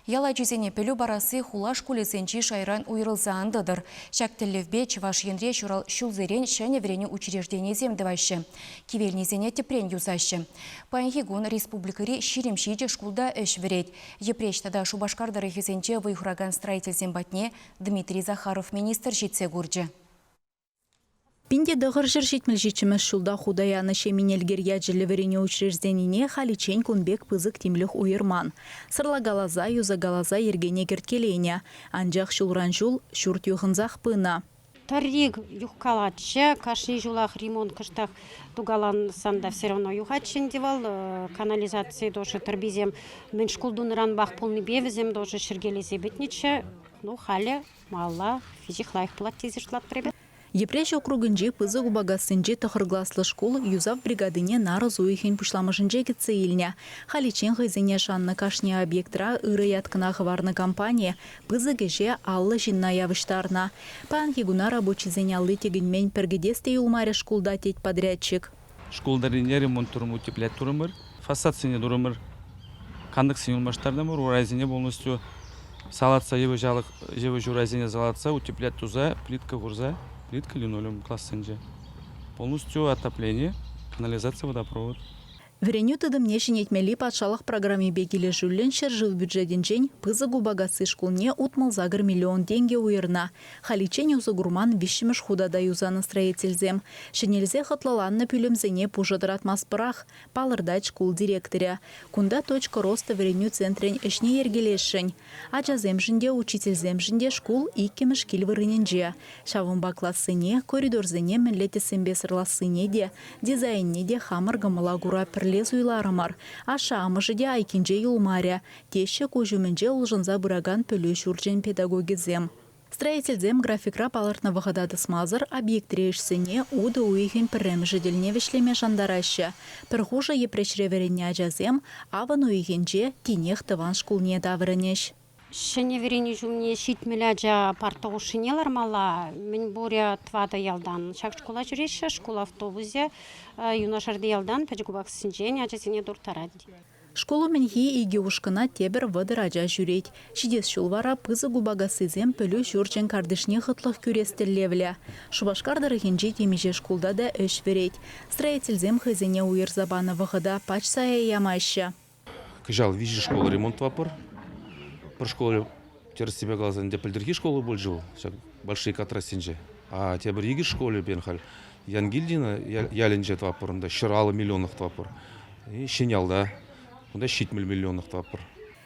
Ял ачисене пӗлӳ парасси хула шкулӗсенчи шайран уйрӑлса ан тӑтӑр. Ҫак тӗллевпе Чӑваш Енре ҫулсерен ҫӗнӗ вӗренӳ учрежденийӗсем тӑваҫҫӗ. Кивелнисене тӗпрен юсаҫҫӗ. Паянхи кун республикӑри 27 шкулта ӗҫ вӗрет. Йӗпреҫ тата Шупашкар тӑрӑхӗсенче вӑй хуракан строительсем патне Дмитрий Захаров министр ҫитсе курчӗ. 1977 ҫулта хута янӑ Ҫемен Элкер ячӗллӗ вӗренӳ учрежденине халиччен кун пек пысӑк тимлӗх уйӑрман. Сӑрлакаласа, юсакаласа йӗркене кӗрткеленӗ. Анчах ҫулран-ҫул ҫурт юхӑнсах пынӑ. Тӑрри юхкалатчӗ. Кашни ҫулах ремонт кӑштах тукалансан та все равно юхатчӗ ӗнтӗ вӑл. Канализаци тоже тӑрписем мӗн шкул тунӑранпах пулнипе вӗсем тоже ҫӗркелесе пӗтнӗччӗ. Ну, халӗ малалла веҫех лайӑх пулать тесе шутлатпӑр эпир. Йӗпреҫ округӗнчи Пысӑк Упакассинчи тӑхӑр класлӑ шкул юсав бригадине нарӑс уйӑхӗн пуҫламӑшӗнче кӗтсе илнӗ. Халиччен хӑйсене шаннӑ кашни объектра ырӑ ят кӑна хӑварнӑ компани пысӑк ӗҫе 50 ҫынна явӑҫтарнӑ. Паянхи куна рабочисен алли тӗкӗнмен пӗр кӗтес те юлмарӗ шкулта, тет подрядчик. Шкул тӑррине ремонт турӑм, утеплять турӑмӑр, фасадсене турӑмӑр, кантӑксене улмаштартӑмӑр, урайсене полностью салатса йывӑҫ алӑк, йывӑҫ урайсене салатса утеплять туса, плитка хурса, плитка линолеум классенче. Полностью отопление, канализация, водопровод. Вӗренӳ тытӑмне ҫӗнетмелли патшалӑх программипе килӗшӳллӗн ҫӗршыв бюджетӗнчен Пысӑк Упакасси шкулне 68 миллион тенкӗ уйӑрнӑ. Халиччен усӑ курман виҫҫӗмӗш хута та юсанӑ строительсем. Ҫӗнелсе хӑтлӑланнӑ пӳлӗмсене пушӑ тӑратмастпӑрах, палӑртать шкул директорӗ. Кунта «Точка роста» вӗренӳ центрӗн ӗҫне йӗркелесшӗн. Ачасемшӗн те, учительсемшӗн те шкул иккӗмӗш кил вырӑнӗнче. Ҫавӑнпа классене, коридорсене мӗнле тӗссемпе сӑрлассине те, дизайнне те хамӑр кӑмӑла кура пӗрле суйларӑмӑр. Ашшӗ-амӑшӗ те айккинче юлмарӗ, теҫҫӗ куҫ умӗнче улшӑнса пыракан пӗлӳ ҫурчӗн педагогӗсем. Строительсем графикра палӑртнӑ вӑхӑта тӑсмасӑр объектри ӗҫсене утӑ уйӑхӗн пӗрремӗшӗ тӗлне вӗҫлеме шантараҫҫӗ. Пӗр хушӑ Йӗпреҫре вӗреннӗ ачасем авӑн уйӑхӗнче тинех тӑван шкулне таврӑнӗҫ. Ҫӗнӗ вӗренӳ ҫулне 70 ача парта хушшине лармалла. Мӗнпурӗ тӑватӑ ялтан ҫак шкула ҫӳреҫҫӗ. Шкул автобусӗ юнашарти ялтан Пӗчӗк Упакассинчен ачасене турттарать. Шкул умӗнхи икӗ ушкӑна тепӗр 30 ача ҫӳрет. Ҫитес ҫул вара Пысӑк Упакассисем пӗлӳ ҫурчӗн картишне хӑтлӑх кӳрес тӗллевлӗ. Шупашкар тӑрӑхӗнчи темиҫе шкулта та ӗҫ вӗрет. Строительсем хӑйсене уйӑрса панӑ вӑхӑта пач сая ямаҫҫӗ. Кӑҫал виҫӗ школа ремонтлатпӑр. Пӗр школа тӗрӗссипе каласан ӗнтӗ пӗлтӗрхи школа пулчӗ вӑл, ҫак Большие Катрассинче. А тепӗр икӗ школӗ пирӗн халь Янгильдино ялӗнче тӑватпӑр, унта 150 миллионлӑх тӑватпӑр. И Ҫӗньялта унта 70 миллионлӑх тӑватпӑр.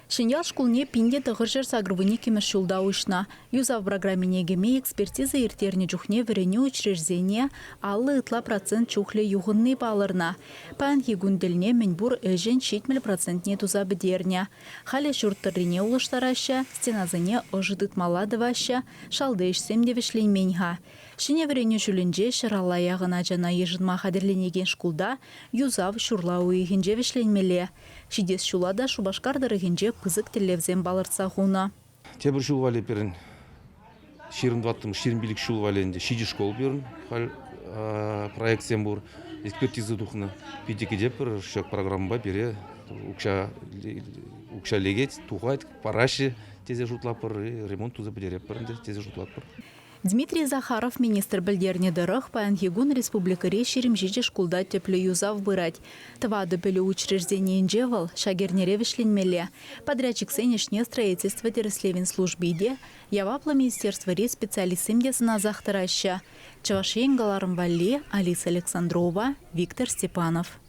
Ҫӗньял шкулне 1982 ҫулта уҫнӑ. Юсав программине кӗме экспертиза ирттернӗ чухне вӗренӳ учрежденийӗ 50 ытла процент чухлӗ юхӑнни палӑрнӑ. Паянхи кун тӗлне мӗнпур ӗҫӗн 70 процентне туса пӗтернӗ. Халӗ ҫурт тӑррине улӑштараҫҫӗ, стенасене ӑшӑ тытмалла тӑваҫҫӗ, шалти ӗҫсем те вӗҫленмен-ха. Ҫӗнӗ вӗренӳ ҫулӗнче 150 яхӑн ачана йышӑнма хатӗрленекен шкулта юсав ҫурла уйӑхӗнче вӗҫленмелле. Ҫитес ҫула та Шупашкар тӑрӑхӗнче пысӑк тӗллевсем палӑртса хунӑ. Тепӗр ҫул валли пирӗн 24-мӗш, 25 ҫул валли ӗнтӗ ҫичӗ школ пирӗн халь проектсем пур, экспертиза тухнӑ. Питӗ кӗтетпӗр ҫак программӑпа пире укҫа, укҫа лекет, тухать, параҫҫӗ тесе шутлатпӑр, ремонт туса пӗтеретпӗр ӗнтӗ тесе шутлатпӑр. Дмитрий Захаров министр пӗлтернӗ тӑрӑх, паянхи кун республикӑри 27 шкулта тӗплӗ юсав пырать. Тӑватӑ пӗлӳ учрежденийӗнче вӑл ҫак эрнере вӗҫленмелле. Подрядчиксен ӗҫне строительство тӗрӗслевӗн служби те, яваплӑ министерствӑри специалистсем те сӑнасах тӑраҫҫӗ. Чӑваш Ен кӑларӑм валли Алиса Александрова, Виктор Степанов.